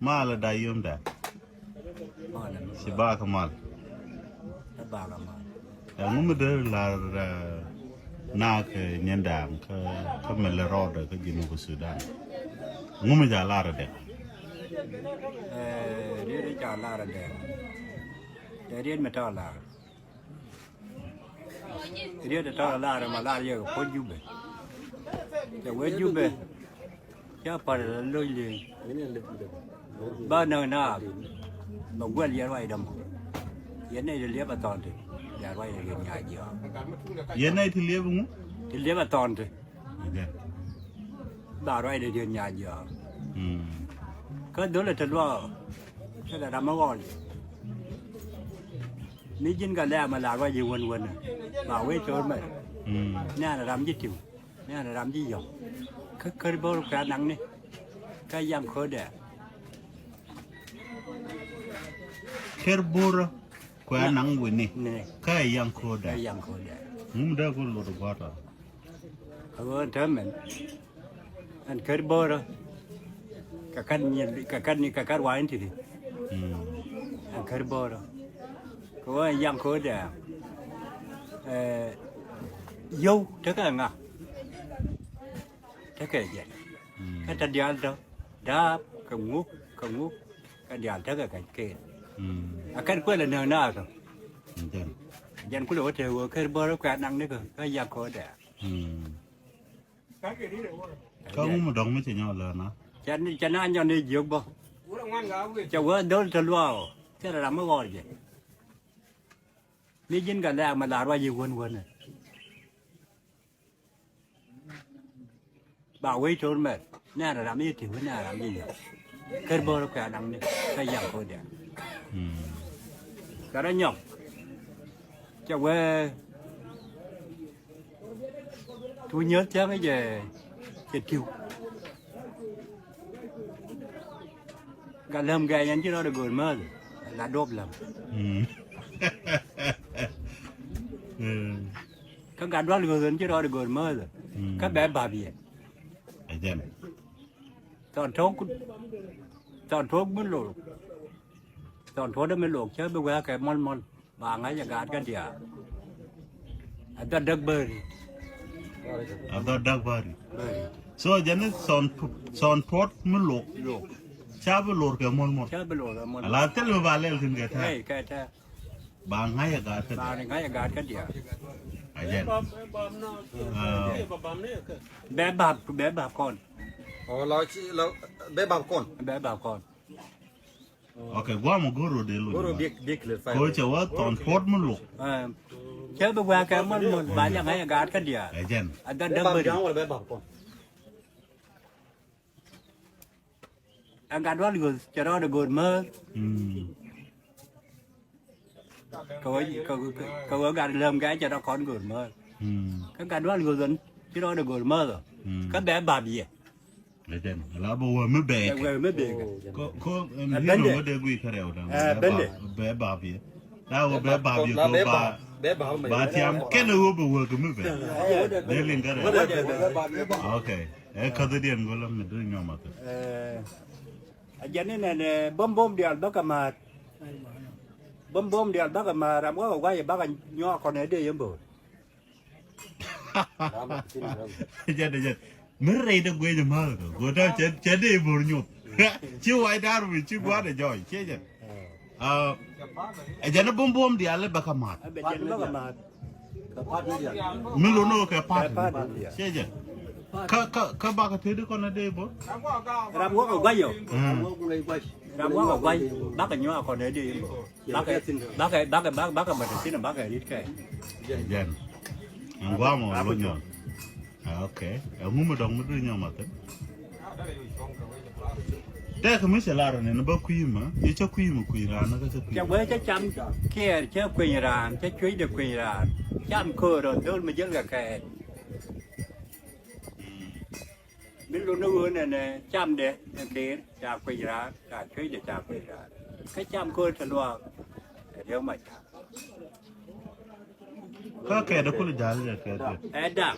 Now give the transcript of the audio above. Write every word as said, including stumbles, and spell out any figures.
Mal da yom da. Mal. Ci bak mal. Ɛ bak mal. Ɛŋu mi dee lar, eh, nak, eh, nyɛndaŋ kä, kä mɛlɛ rɔɔdɛ kä Junub Sudan. Ɛŋu mi ca lar dɛ? Eh, riet ca lar dɛ. Dɛ riet mi tɔ lar. Riet tɔ̱ lar ma lar yɛ kɛ puɔ̱t Jubɛ. Cɛ wee Jubɛ. Cɛ par la loc liŋ. Ba näk naath. Mɛ guɛl yɛ ruacdä mɔ. Yɛ nɛy ti liɛp a thɔn ti. Yɛ ruacdä yɛ nyac jiɔak. Yɛ nɛy ti liɛp ŋu? Ti liɛp a thɔn ti. Ba ruacdɛ diet nyac jiɔak. Mm. Kä dhol ɛ te luaak. Cɛ lɛ ram mi ɣɔl. Mi ji̱n ka lɛ̈ɛ̈ mɛ la ruac ji̱ wän wän. Ba wee co̱o̱r mɛ. Mm. Nɛ̈ɛ̈n ram ji̱ ti̱w. Nɛ̈ɛ̈n ram ji̱ yɔ̱ŋ. Kä kär bo̱r kuɛ naŋni. Kä yam ko̱dɛ. Kär bo̱r kuɛ naŋ wi̱ni. Nɛ. Kä yam ko̱dɛ. Kä yam ko̱dɛ. Ŋum dee ku lot gua̱a̱tɔ. A ɣöö ɛn täämɛn ɛn kär bo̱rä. Kɛ kän nyin kɛ kän ni kɛ kär wa̱a̱ in ti̱ti̱. Mm. Ɛn kär bo̱rä. Kɛ ɣöö ɛn yaŋ ko̱dɛ. Ɛ, yio̱w tekɛ ŋa? Tekɛ jɛn. Mm. Kä te diaal tɔ da̱a̱p kɛ ŋuk kɛ ŋuk. Kɛ diaal tekɛ kɛ kɛɛl. Mm. A kɛn kuɛl ɛ nääk naath tɔ. Jɛn. Jɛn kulɛ wä te ɣöö kär bo̱rä kuɛ naŋ ni kɛ kä yaŋ ko̱dɛ. Mm. Kä ŋu mi dɔ̱ŋ mi cɛ nyɔk lɛ na? Cɛ ni, cɛ na nyɔk ni jiök bä. Cɛ wee dhol te luaak ɔ. Cɛ rɛ ram mi ɣɔr jɛ. Mi ji̱n kɛ lɛ̈ɛ̈k mi la ruac i̱ wän wän ɛ. Ba wec to̱r mɛr. Nɛ rɛ ram i̱ ti wä nɛ ram i̱ yɔ. Kär bo̱r kuɛ naŋ ni kä yaŋ ko̱dɛ. Mm. Kɛ rɔ nyɔk. Cɛ wee tu nyäth thia̱ŋ jɛ cɛ tiw. Gat läm gɛ yɛn ci rɔɔdɛ go̱o̱r määth. La duɔp läm. Mm. Mm. Kä gat dual go̱o̱r yɛn ci rɔɔdɛ go̱o̱r määth. Mm. Kä bɛ bap yɛ. Ɛ jɛn. Thɔn tuɔ̱k, thɔn tuɔ̱k mi lok. Thɔn tuɔ̱k mi lok cä bi wee kɛ mɔl mɔl. Ba ŋa̱c ɛ gaat kä diaal. Ɛ dhɔt däk bäri. Ɛ dhɔt däk bäri. Bäri. So jɛn ni thɔn, thɔn tuɔ̱k mi lok. Lok. Ca bi lor kɛ mɔl mɔl. Ca bi lor kɛ mɔl mɔl. Ala thil mi ba lɛl thi̱n kɛ tɛ̈r. Ɛ, kɛ tɛ̈r. Ba ŋa̱c ɛ gaat kä diaal. Ba ŋa̱c ɛ gaat kä diaal. Ɛ jɛn. Ah. Bɛ bap, bɛ bap kɔn. Ɔ, la ci, la, bɛ bap kɔn. Bɛ bap kɔn. Ok, guam go̱r ro dee lo. Go̱r ro bik, bik le fai. Ko cɛ wä thɔn puɔt mi luk. Cɛ bi wä kɛ mɔl mɔl ba lɛ ŋa̱c ɛ gaat kä diaal. Ɛ jɛn. A dhɔt däk bäri. Bɛ bap kɔn. Ɛ gat dual go̱o̱th cɛ rɔɔdɛ go̱o̱r määth. Mm. Kɛ wä, kɛ, kɛ, kɛ wä gat läm gɛ cɛ rɔ kɔn go̱o̱r määth. Mm. Kä gat dual go̱o̱th ɣän ci rɔɔdɛ go̱o̱r määth ɔ. Mm. Kä bɛ bap yɛ. Ɛ jɛn, la bɛ wä mi bɛɛk. Bɛ wä mi bɛɛk. Ko, ko, ɛm, ɛ, hero bende. Wä dee gui kärɛw da̱ŋ. Ɛ, bɛ bende. Bap, bɛ bap yɛ. Na wä bɛ bap yɛ ko ba, ba tiam kɛn wä bɛ wä kɛ mi bɛ. Dee liŋ kärɛw. Ok. Ɛ, käthädiɛn go̱lä mi dee nyɔm athɛ. Ɛ, a jɛn ni nɛn, ɛ, bom bom diaal bäkɛ ma̱a̱t. Bom bom diaal bäkɛ ma̱a̱t, ram wä kɛ guay bäkɛ nyuak kɔn ɛ dee yɛn bo̱o̱r. Jɛn, jɛn. Mi rɛy dee guec ma̱a̱t kɛ. Go̱o̱r ta̱a̱ cɛ, cɛ dee bo̱o̱r nyuɔth. Ci wac daar mi ci gua̱a̱r dee jɔɔc. Ciɛ jɛn. Ah, ɛ jɛn ni bom bom diaal bäkɛ ma̱a̱t. Ɛ bɛ jɛn bäkɛ ma̱a̱t. Mi lo̱n ni kɛ pa̱a̱t. Kɛ pa̱a̱t ni diaal. Ciɛ jɛn. Kä, kä, kä bakɛ tëëdi kɔn a dee bä. Ram wä kɛ gua̱c yɔ. Mm. Ram wä kɛ gua̱c. Bakɛ nyuak kɔn a dee bä. Bakɛ, bakɛ, bakɛ, bakɛ, bakɛ mat thin bakɛ rit kɛ. Jɛn. Ɛn guam ɔ lo nyɔk. Ah, ok. Ɛŋu mi dɔ̱ŋ mi dee nyɔk mat thin. Tɛk mi cɛ lar ni ni bä kui̱ mɛ, i̱ cä kui̱ mɛ kui̱ raan ni kä cä kui̱. Cɛ wee cä cam kiɛɛr cä kui̱ raan, cä cuecdɛ kui̱ raan. Cam köör ɔ dhol mi jäl kɛ kɛɛt. Mm. Mi lun ni ɣöö nɛnɛ camdɛ ɛ kɛɛr ca kui̱ raan, ca cuecdɛ ca kui̱ raan. Kä cam köör te luaak ɛ riäk mac. Kä kɛɛt ɛ kul ja̱l jɛ kɛɛt ɛ. Ɛ da̱ŋ.